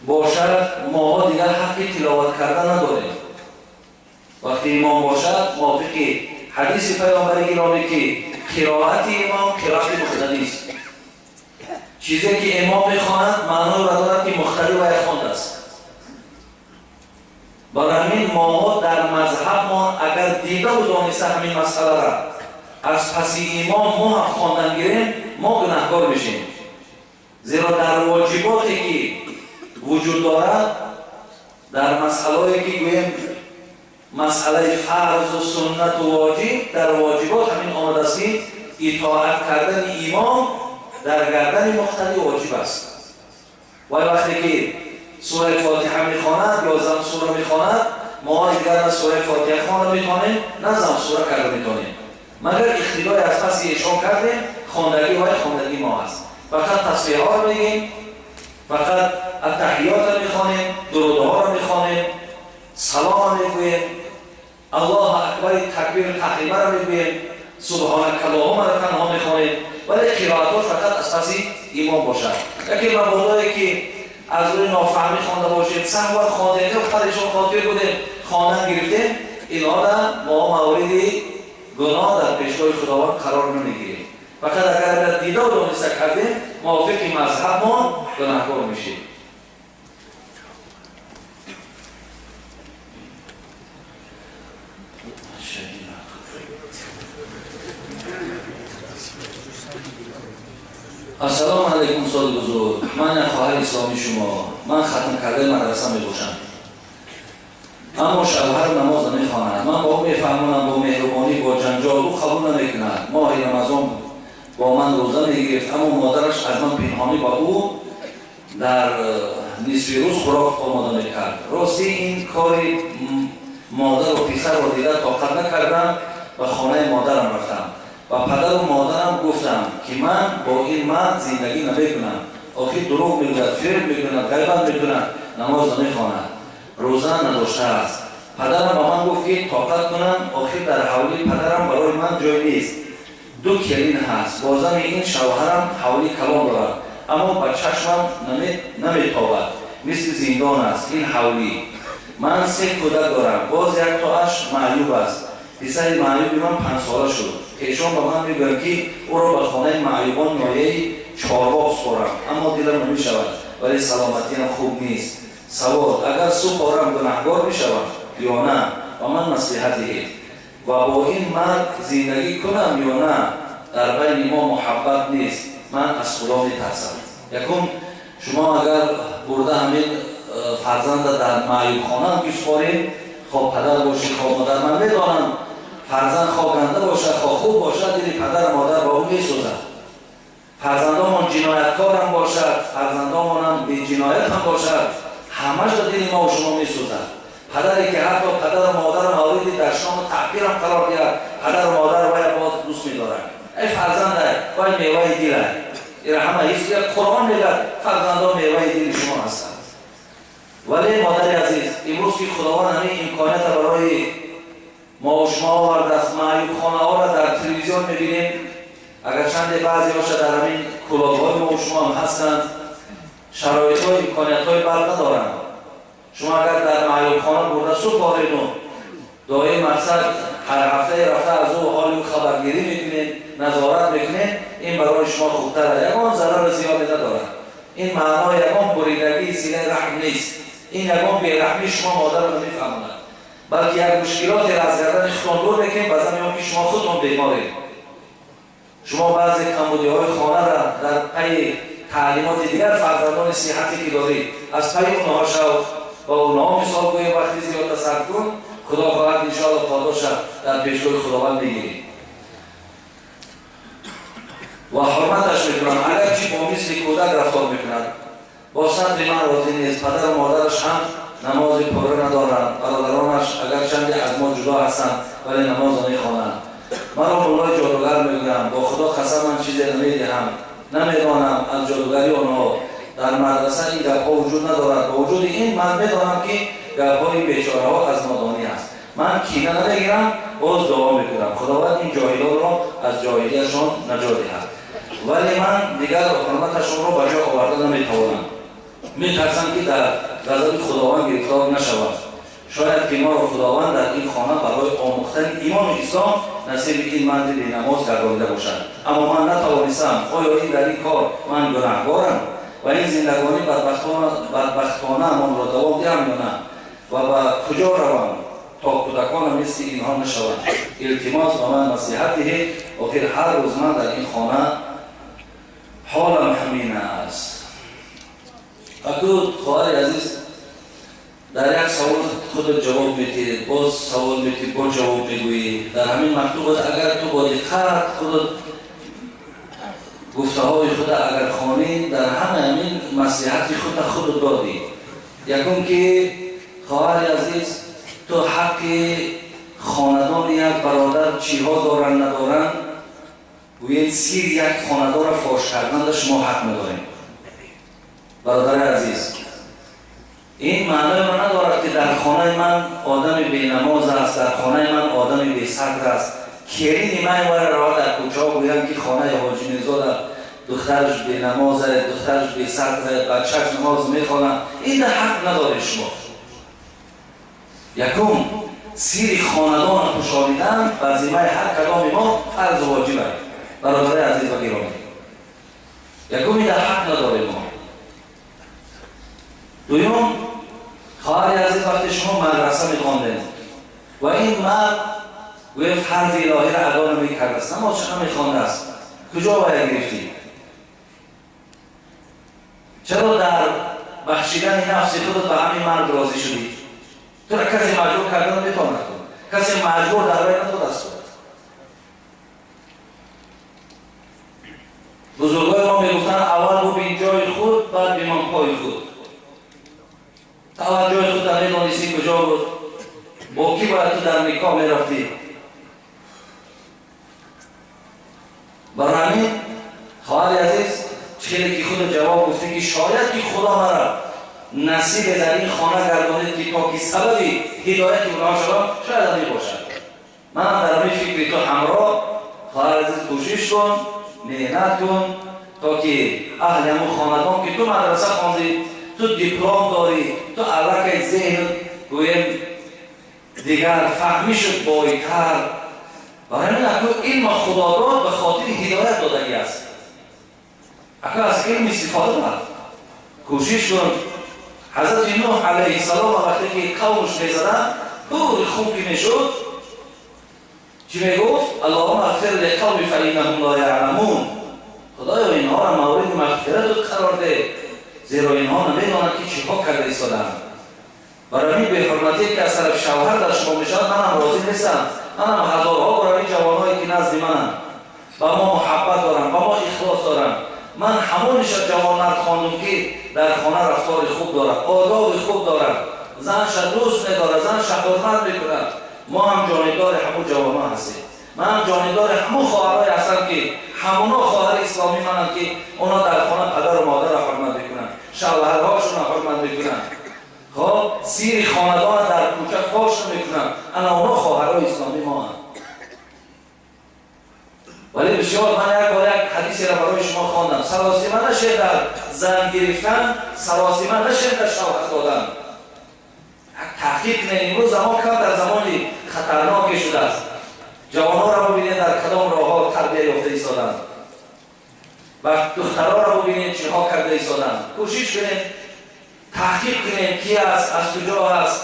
бошад, моҳо дигар ҳаққи тиловат кардан надорем. وقتی امام باشد موافقی حدیث پیامبر گرامی که قرائت امام قرائت مقتدی است. چیزی که امام میخواند معنای را دارد که مقتدی باید خواند است. برای همین ما در مذهب ما اگر دیده و دانسته همین مسئله را از پس امام ما هم خواندن گیریم، ما گناهکار میشیم. زیرا در واجباتی که وجود دارد، در مسئله که گوییم مسئله فرض و سنت و واجب، در واجبات همین آمده است که اطاعت کردن امام در گردن مقتدی واجب است. و وقتی که سوره فاتحه میخواند یا زم سوره میخواند، ما دیگر نه سوره فاتحه خوانده میتونیم نه زم سوره کرده میتونیم، مگر اختلاف از پس ایشان کردیم خواندگی های خواندگی ما است. فقط تسبیح ها رو میگیم، فقط التحیات رو میخوانیم، درودها رو میخوانیم، سلام رو میگوییم، الله اکبر تکبیر تحریمه رو میگوییم، سبحانک اللهم رو تنها میخوانیم، ولی قرائت فقط از پس امام باشد. یکی مبادایی که از روی نافهمی خوانده باشید، سهوا خوانده خودشون خاطر بوده خواندن گرفته، اینها را ما مورد گناه در پیشگاه خداوند قرار نمیگیریم. فقط اگر دیده و دانسته کردیم موافق مذهب ما گناهکار میشیم. السلام علیکم استاد بزرگ، من خواهر اسلامی شما، من ختم کرده مدرسه می باشم، اما شوهر نماز نمیخواند. من با او میفهمانم، با مهربانی، با جنجال، او قبول نمیکند. ماه رمضان با من روزه میگرفت، اما مادرش از من پنهانی با او در نصف روز خوراک آماده میکرد. راستی این کار مادر و پسر را دیده طاقت نکردم و خانه مادرم رفتم و پدر و مادرم گفتم که من با این مرد زندگی نمیکنم. آخر دروغ میگوید، فریب میکند، غیبت میکند، نماز نمیخواند، روزه نداشته است. پدرم به من گفت که طاقت کنم، آخر در حولی پدرم برای من جای نیست، دو کلین هست. با زن این شوهرم حولی کلام دارد، اما به چشمم نمیتابد، مثل زندان است این حولی. من 3 کودک دارم، باز یک تاش معیوب است. پسر معیوب من 5 ساله شد. ایشان به من میگویند که او را به خانه معیوبان ناحیه چهارباغ سپارم، اما دلم نمیشود، ولی سلامتی هم خوب نیست. سوال: اگر سپارم گناهگار میشوم یا نه؟ و من نصیحت دهید و با این مرد زندگی کنم یا نه؟ در بین ما محبت نیست، من از خدا میترسم. یکم شما اگر برده همین فرزند در معیوب خانه هم که سپارید، خواه پدر باشید خواه مادر، من میدانم فرزند خواه گنده باشد خواه خوب باشد، دل پدر و مادر با او میسوزد. فرزندامان جنایتکار هم باشد، فرزندامان هم بی جنایت هم باشد، همش در دل ما و شما میسوزد. پدری که حتی پدر و مادر مورد دشنام و تحقیر هم قرار گیرد، پدر و مادر باید باز دوست می‌دارند. ای فرزند باید میوه دل، این همه هیچ قرآن میگه فرزندان میوه دل شما هستند. ولی مادر عزیز، امروز که خداوند همین امکانات برای ما و شما آورده است، معیوب خانه ها را در تلویزیون می‌بینیم، اگر چند بعضی هاش در همین کلاب‌های ما و شما هم هستند، شرایط های امکانیت های بر ندارند. شما اگر در معیوب خانه برده سپارید و دعای مقصد هر هفته رفته از او حال او خبرگیری میکنید، نظارت میکنید، این برای شما خوبتره، یگان ضرر زیادی ندارد. این معنای یگان بریدگی سینه رحم نیست، این یگان بی‌رحمی شما مادر رو نمیفهماند، بلکه یک مشکلات از گردن خودتون دور میکنید. بعضا میگم که شما خودتون بیمارید، شما بعضی کمبودی‌های خانه را در پی تعلیمات دیگر فرزندان صحتی که دارید از پی اونها شو با اونها مثال گوییم، وقتی زیاد تصرف کن خدا خواهد انشاءالله پاداش در پیشگاه خداوند بگیرید و حرمتش میکنم. اگرچه با مثل کودک رفتار میکند، با صدر من راضی نیست. پدر و مادرش هم نماز پاره ندارند، برادرانش اگر چندی از ما جدا هستند ولی نماز نمیخوانند. مرا مولای جادوگر میگویند، با خدا قسم من چیزی نمیدهم، نمیدانم از جادوگری آنها. در مدرسه این گپ‌ها وجود ندارد. با وجود این من میدانم که گپ‌های بیچاره‌ها از نادانی است. من کینه نمیگیرم، باز دعا میکنم خداوند این جاهلان را از جاهلیشان نجات دهد. ولی من دیگر حرمتشان را به جا آورده نمیتوانم، میترسم که در غضب خداوند گرفتار نشود. Шояд ки маро Худованд дар ин хона барои омӯхтани имону ислом насиби ин марди бенамоз гардонида бошад, аммо ман натавонистам. Оё ин дар ин кор ман гунаҳгорам ва ин зиндагонӣ бадбахтонаамонро давом диҳам ё на? Ва ба куҷо равам то кӯдаконам мисли инҳо нашаванд? Илтимос, ба ман насиҳат диҳед. Охир ҳар рӯз ман дар ин хона ҳолам ҳамин аст. Акун хоҳари азиз, дар як савол худат ҷавоб медиҳӣ, боз савол медиҳӣ, боз ҷавоб мегӯӣ. Дар ҳамин мактубат агар ту бо диққат худат гуфтаҳои худа агар хонӣ, дар ҳама ҳамин маслиҳати худа худат додӣ. Якум ки хоҳари азиз, ту ҳаққи хонадони як бародар чиҳо доранд надоранд, гӯед сир як хонадорро фош кардан шумо ҳақ надорем. Бародари азиз, ин маънои ман надорад ки дар хонаи ман одами бенамоз аст, дар хонаи ман одами бесабр аст. Келини ман вара рава дар кӯчаҳо гӯянд ки хонаи Ҳоҷи Мирзода духтараш бенамоз аст, духтараш бесабр аст, бачааш намоз мехонад. Ин дар ҳақ надоред шумо. Якум, сири хонадонро пӯшонидан бар зиммаи ҳар кадоми мо фарзу воҷиб аст. Бародари азиз ва гиромӣ, якум, ин дар ҳақ надорем мо. Дуюм, хоҳари азиз, вақте шумо мадраса мехондед ва ин мард гӯё фарзи илоҳиро адо намекардааст, намозшо намехондааст, куҷо бояд гирифтӣ? Чаро дар бахшидани нафси худат ба ҳамин мард розӣ шудӣ? Туро касе маҷбур карда наметавонад, касе маҷбур дар вай надодааст. Бузургои мо мегуфтанд: аввал бубин ҷои худ, баъд бимон пои худ. Аввал ҷои худро медонистӣ куҷо буд, бо кӣ бояд ту дар никоҳ мерафтӣ. Барои ҳамин хоҳари азиз, хеле ки худо ҷавоб гуфтӣ ки шояд ки Худо маро насибе дар ин хона гардонид ки то ки сабаби ҳидояти онҳо шавам, шояд ҳамин бошад. Манам дар ҳамин фикри ту ҳамроҳ. Хоҳари азиз, кӯшиш кун, меҳнат кун то ки аҳли ҳамун хонадон ки ту мадраса хондӣ, ту диплом дорӣ, ту аллакай зеҳн гӯем дигар фаҳмӣ шуд бойтар. Барои ҳамин аку илма Худо дод ба хотири ҳидоят додагӣ аст. Аку аз илм истифода бар, кӯшиш кун. Ҳазрати Нӯҳ алайҳиссалом вақте ки қавмаш мезаданд, пури хун ки мешуд, чӣ мегуфт? Аллоҳумма ағфир лиқавми фаиннаҳум ло яъламун. Худоё, инҳоро мавриди мағфиратат қарор деҳ, зеро инҳо намедонанд ки чиҳо карда истодаанд. Барои ҳамин беҳурматие ки аз тарафи шавҳар дар шумо мешавад, манам розӣ нестам. Манам ҳазорҳо бор ҳамин ҷавонҳое ки назди мананд, ба мо муҳаббат доранд, ба мо ихлос доранд, ман ҳамониша ҷавонмард хондум ки дар хона рафтори хуб дорад, одоби хуб дорад, занша дӯст медорад, занша ҳурмат мекунад. Мо ҳам ҷонибдори ҳамун ҷавонҳо ҳастем. Ман ҳам ҷонибдори ҳамун хоҳарҳое ҳастам ки ҳамуно хоҳари исломӣ мананд ки онҳо дар хона падару модарро ҳурмат мекунанд, шавҳарҳошонро ҳурмат мекунанд, хоб сири хонадонро дар кӯча фош намекунанд. Ана онҳо хоҳарҳои исломӣ моанд. Вале бисёр ман як бор як ҳадисеро барои шумо хондам: саросима нашед дар зан гирифтан, саросима нашед дар шавҳар додан. Таҳқиқ кунед. Имрӯз замон кам дар замони хатарноке шудааст. Ҷавонҳоро бубинед дар кадом роҳҳо тарбия ёфта истоданд ва духтарҳоро бубинед чиҳо карда истоданд. Кӯшиш кунед, таҳқиқ кунед ки аст, аз куҷо аст,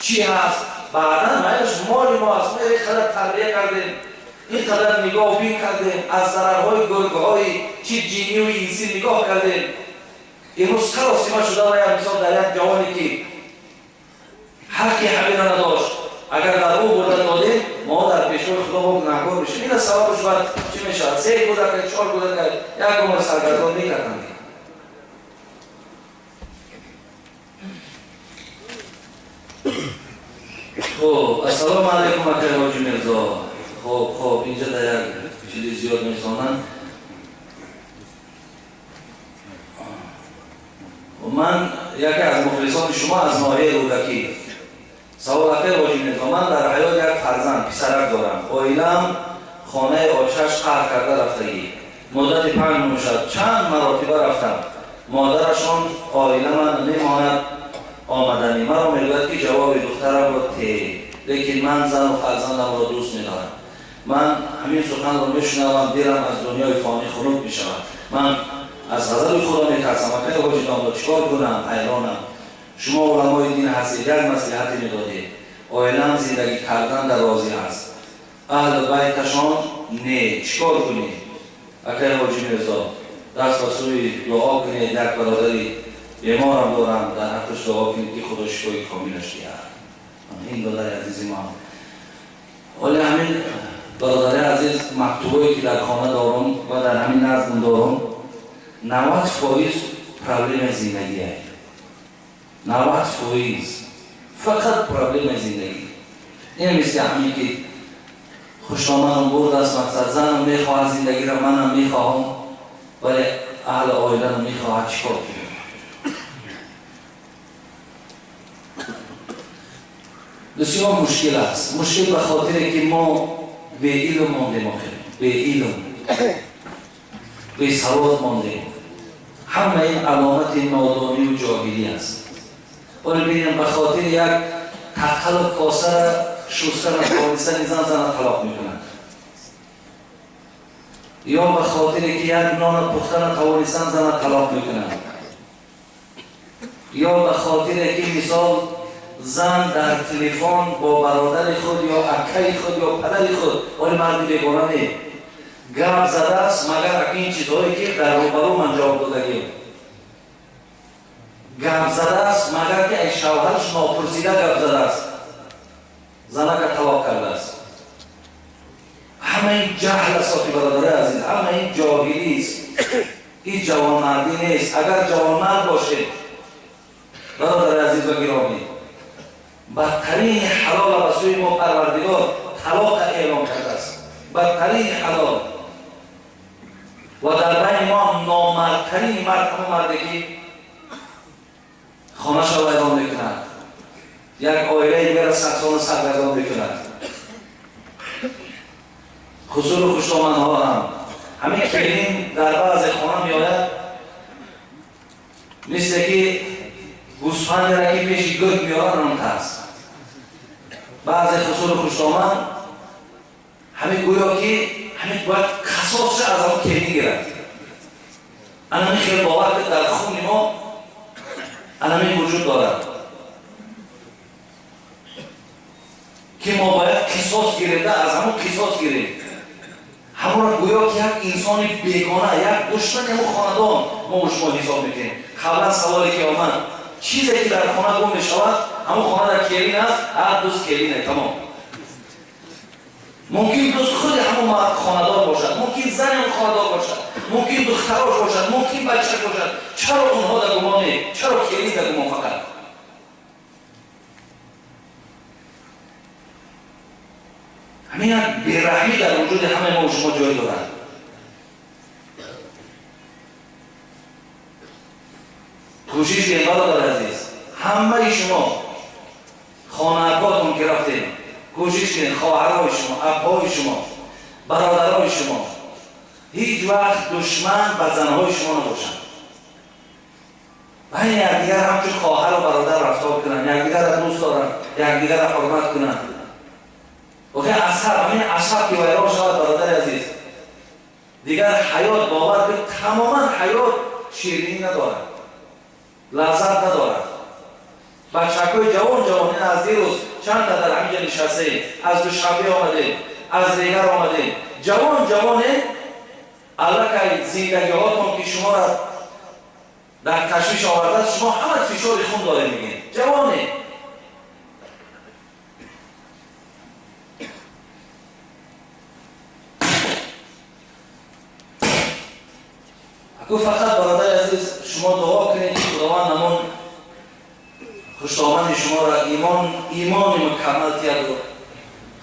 чӣ ҳаст. Баъдан майлаш моли мо аст. Мо ин қадар тарбия кардем, ин қадар нигоҳбин кардем, аз зарарҳои гургҳои чи ҷиннию инсӣ нигоҳ кардем. Имрӯз саросима шуда ва як мисол дар як ҷавоне ки ҳаққи ҳаминро надошт, агар дар ӯ бурда додем, мо дар пешгоҳи Худо мо гунаҳкор мешавем. Ина сабабаш баъд чӣ мешавад? Се кӯдак, чор кӯдак як умр саргардон мекарданд. Хуб, ассалому алайкум акай Ҳоҷи Мирзо. Хуб, инҷа дар як чизи зиёд мехонанд. Ман яке аз мухлисони шумо аз ноҳияи Рӯдакӣ. Савол: акай Ҳоҷи Мирзо, ман дар ҳаёт як фарзанд писарак дорам. Оилаам хонаи очаш қаҳр карда рафтагӣ. Муддати 5 моҳ мешавад. Чанд маротиба рафтам. Модарашон оилама намемонад. омадани маро мегӯяд ки ҷавоби духтарамро те, лекин ман зану фарзандамро дӯст медорам. Ман ҳамин суханро мешунавам, дилам аз дунёи фонӣ хунук мешавад. Ман аз ғазаби Худо метарсам. Акай ҳоҷи домло, чикор кунам? Ҳайронам. Шумо уламои дин ҳастед, як маслиҳате медодед. Оилаам зиндагӣ кардан дар розӣ аст, аҳли байташон не, чикор кунед? Акай ҳоҷи Мирзо, даст ба сӯи дуо кунед. Як бародари беморам дорам, дар ҳаққаш дуо кунед ки Худо шифои комилаш диҳад. Ин бародари азизи мо. Оли ҳамин бародари азиз, мактубое ки дар хона дорум ва дар ҳамин наздм дорум, 90% проблемаи зиндагие. 90% фақат проблемаи зиндагӣ. Ин мисли ҳамин ки хушоманам бурдааст, мақсад занам мехоҳад зиндагиро, манам мехоҳам, вале аҳли оиланам мехоҳад, чикор кунем? Бисёр мушкил аст. Мушкил ба хотире ки мо беилм мондем, охир беилм, бесавод мондем. Ҳама ин аломати нодонию ҷоҳилӣ аст. Вале бинем, ба хотири як тақалу косара шустана тавонистани зан, зана талоқ мекунад, ё ба хотире ки як нона пухтана тавонистан, зана талоқ мекунад, ё ба хотире ки мисол зан дар телефон бо бародари худ ё акаи худ ё падари худ, вале марди бегона не, гап задааст, магар аки ин чизҳое ки дар рӯбарӯ ман ҷавоб додагим, гап задааст, магар ки ай шавҳараш нопурсида гап задааст, занака талоқ кардааст. Ҳама ин ҷаҳл аст, оки бародари азиз, ҳама ин ҷоҳилист, ин ҷавонмардӣ нест. Агар ҷавонмард бошед, бародари азиз ва гиромӣ, бадтарини ҳалола ба сӯи мо Парвардигор талоқа эълон кардааст, бадтарини ҳалол. Ва дар байни мо номардтарини мард ҳамон марде ки хонаашро вайрон мекунад, як оилаи дигарро сарсону саргардон мекунад. Хусуру хушоманҳо ҳам ҳамин келин дар баъзе хона меояд, мисле ки гӯсфандеро ки пеши гург меорад, он тарс. Баъзе хусуру хушоман ҳамин гӯё ки ҳамин бояд қасосша аз он келин гирад. Анамин хел бовар ки дар хуни мо анамин вуҷуд дорад ки мо бояд қисос гирем, аз ҳамон қисос гирем. Ҳамонро гӯё ки як инсони бегона, як душмани ҳамон хонадон мо шумо ҳисоб мекунем. Қаблан саволе ки омад, чизе ки дар хона гум мешавад, ҳамон хона дар келин аст, ҳар дӯст келине, тамом. Мумкин дӯст худи ҳамон мард хонадор бошад, мумкин зани ҳамон хонадор бошад, мумкин духтарош бошад, мумкин бачак бошад. Чаро онҳо дар гумон не? Чаро келин дар гумон фақат? Ҳамин як бераҳмӣ дар вуҷуди ҳамаи мо шумо ҷой дорад. Кӯшиш кунед, бародари азиз, ҳамаи шумо хонаакотон ки рафтем, кӯшиш кунед, хоҳарои шумо, абҳои шумо, бародарои шумо ҳеҷ вақт душман ба занҳои шумо набошанд. Байни якдигар ҳамчун хоҳару бародар рафтор кунанд, якдигарро дӯст доранд, якдигарро ҳурмат кунанд. Охир асаб, ҳамин асаб ки вайрон шавад, бародари азиз, дигар ҳаёт, бовар кунед, тамоман ҳаёт ширинӣ надорад, лаззат надорад. Бачакҳои ҷавон ҷавон, ин аз дирӯз чанд та дар ҳаминҷа нишастаем, аз Душанбе омадем, аз Регар омадем, ҷавон ҷавоне, аллакай зиндагиҳотон ки шуморо дар ташвиш овардааст, шумо ҳама фишори хун дорем, мегӯем ҷавоне. Аку фақат бародари азиз, шумо дуо кунед ки Худованд ҳамон хушомани шуморо имони мукаммал диҳад,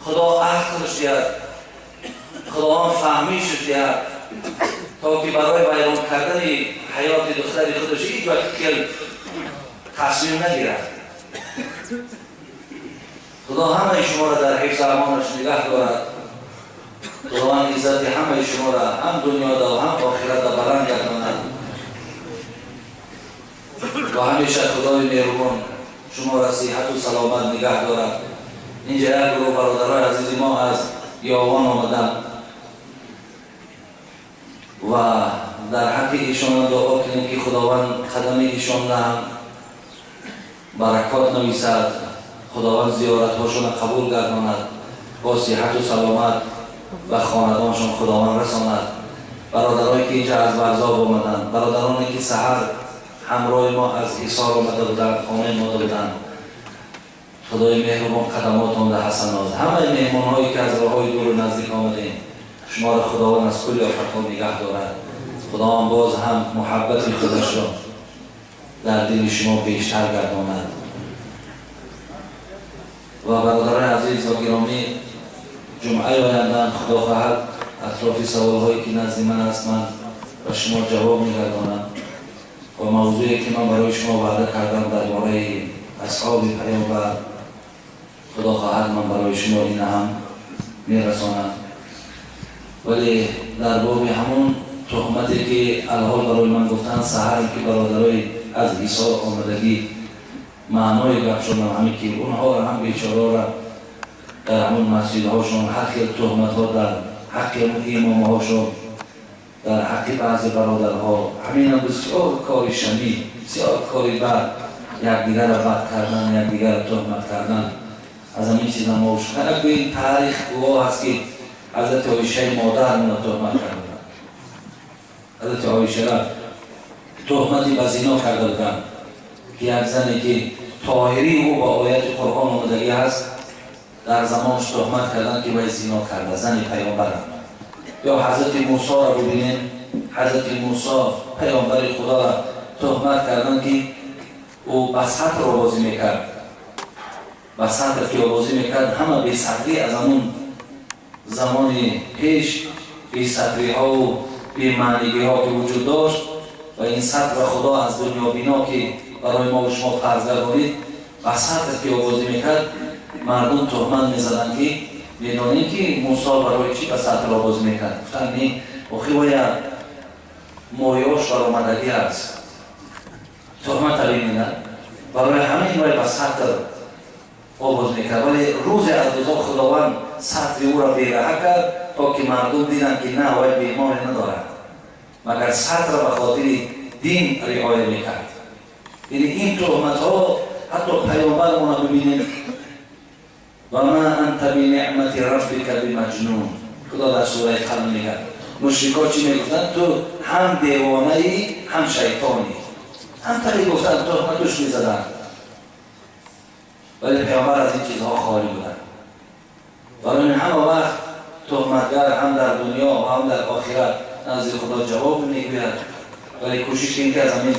Худо ақлш диҳад, Худованд фаҳмишш диҳад, то ки барои вайрон кардани ҳаёти духтари худаш ҳеҷ вақт хел тасмим нагирад. Худо ҳамаи шуморо дар ҳифз амонаш нигаҳ дорад. Худованд иззати ҳамаи шуморо ҳам дунёда ва ҳам охиратда баланд гардонад. Ва ҳамеша Худои меҳрубон شما را صحت و سلامت نگه دارد. اینجا یک گروه برادرای عزیز ما از یاوان آمدن و در حق ایشان دعا کنیم که خداوند قدم ایشان را هم برکات نویسد، خداوند زیارت هاشون قبول گرداند، با صحت و سلامت و خاندانشان خداوند رساند. برادرایی که اینجا از ورزاب آمدند، برادرانی که سحر همراه ما از حصار آمده بودند، خانه ما بودند، خدای مهربان قدماتان در حسنات. همه مهمانهایی که از راههای دور و نزدیک آمدیم، شما را خداوند از کل آفت‌ها نگه دارد. خداوند باز هم محبت خودش را در دل شما بیشتر گرداند. و برادران عزیز و گرامی، جمعه آینده خدا خواهد اطراف سوالهایی که نزد من است من و شما جواب می‌گردانم و موضوعی که من برای شما وعده کردم درباره اصحاب پیامبر، خدا خواهد من برای شما این هم میرسانم. ولی در باب همون تهمتی که الحال برای من گفتن سحر که برادرای از حصار آمدگی معنای گپ شدن، همین که اونها را هم بیچاره را در همون مسجدهاشون هر خیل تهمت ها در حق امام هاشون، در حق بعضی برادرها، همین هم بسیار کاری شنی، بسیار کاری بد، یکدیگر را بد کردن، یکدیگر را تهمت کردن، از همین چیز هم ما این تاریخ گواه هست که حضرت عایشه مادر من تهمت کرده بودن، حضرت عایشه را تهمتی به زنا کرده بودن که یک زنی که طاهری او با آیت قرآن آمدگی هست در زمانش تهمت کردن که باید زنا کرده، زن پیامبرم. یا حضرت موسی را ببینیم، حضرت موسی پیامبر خدا را تهمت کردن که او به سطر آوازی میکرد، به سطر که آوازی میکرد همه بی سطری از همون زمان پیش بی سطری ها و بی معنیگی ها که وجود داشت و این سطر خدا از دنیا بینا که برای ما و شما فرض گردانید، به سطر که آوازی میکرد مردم تهمت میزدن که میدانیم که موسی برای چی به سطر آواز میکرد؟ گفتن نه، آخه باید مایاش برآمدگی است، تهمت میدن برای همین باید به سطر آواز میکرد. ولی روز از روزها خداوند سطر او را بیرحه کرد تا که مردم دیدن که نه، باید بیماری ندارد، مگر سطر را به خاطر دین رعایت میکرد. یعنی این تهمت ها حتی پیامبر ما ببینیم، و ما انت بنعمت ربک بمجنون، خدا در سوره قلم میگه مشرکا چی میگفتن؟ تو هم دیوانه ای هم شیطانی، هم طریق گفتن، تهمتش میزدن، ولی پیامبر از این چیزها خالی بودن. برای همه وقت تهمتگر هم در دنیا و هم در آخرت نزد خدا جواب میگوید، ولی کوشش کنیم که از همین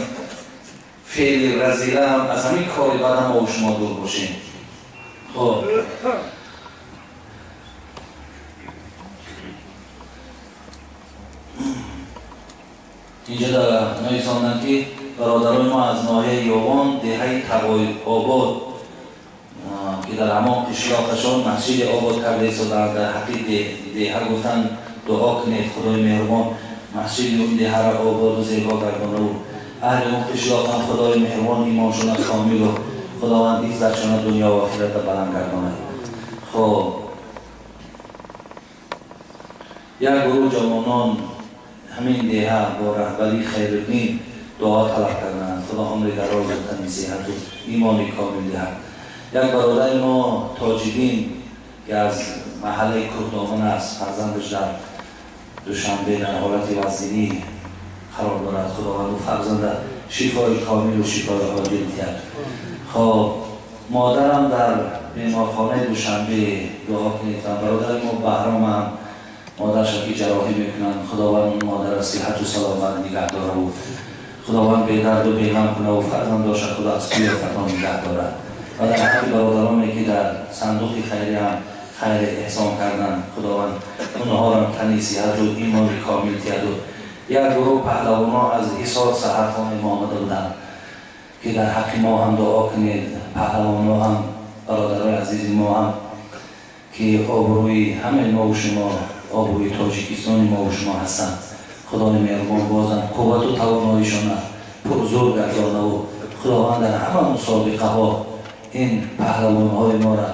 فعل رذیله هم، از همین کار بد هم ما و شما دور باشیم. خب اینجا در نویساندن که برادران ما از ناحیه یاوان دهه تقوی آباد که در همان قشلاقشان مسجد آباد کرده ایستادند، در حق دهه گفتن دعا کنید خدای مهربان مسجد اون دهه را آباد و زیبا گردانه و اهل اون قشلاق هم خدای مهربان ایمانشان کامل و خداوند عزتشان دنیا و آخرت بلند گرداند. خب یک گروه جوانان همین دهه با رهبری خیرالدین دعا طلب کردند، خدا عمر دراز و تنی صحت و ایمان کامل دهد. یک برادر ما تاجدین که از محله کوهدامن است، فرزندش در دوشنبه در حالت وزینی قرار دارد، خداوند او فرزند شفای کامل و شفای عاجل دهد. خب مادرم در بیمارخانه دوشنبه دعا کنید. برادر ما بهرام هم مادرش که جراحی میکنن، خداوند اون مادر را صحت و سلامت نگه داره و خداوند به درد و به غم کنه و فرزنداش خدا از کوی فتان نگه داره. و در حق برادرانی که در صندوق خیری هم خیر احسان کردن، خداوند اونها را تنی صحت و ایمان کامل دهد. و یک گروه پهلوان‌ها از حصار سحرخانه ما آمده بودند که در حق ما هم دعا کنید، پهلوان‌ها هم برادرای عزیز ما هم که آبروی همه ما و شما، آبروی تاجیکستان ما و شما هستند. خدای مهربان بازم قوت و تواناییشان پرزور گردانه و خداوند در همه مسابقه ها Ин паҳлавонҳои моро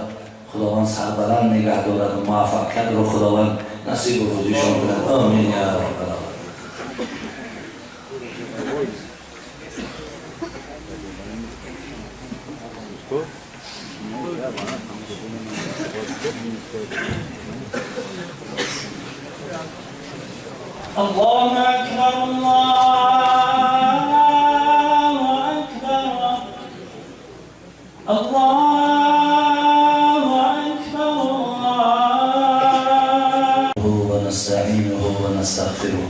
Худованд сарбаланд нигаҳ дорад ва муваффақиятро Худованд насибу рӯзишон кунад. Омин я Раббал оламин. الله أكبر الله أكبر الله أكبر. ونستعينه ونستغفره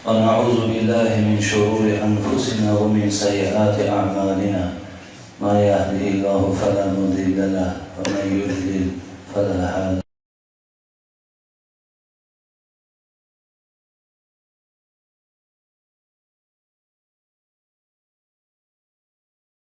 ونعوذ بالله من شرور أنفسنا ومن سيئات أعمالنا. ما يهده الله فلا مضل له ومن يضلل فلا هادي.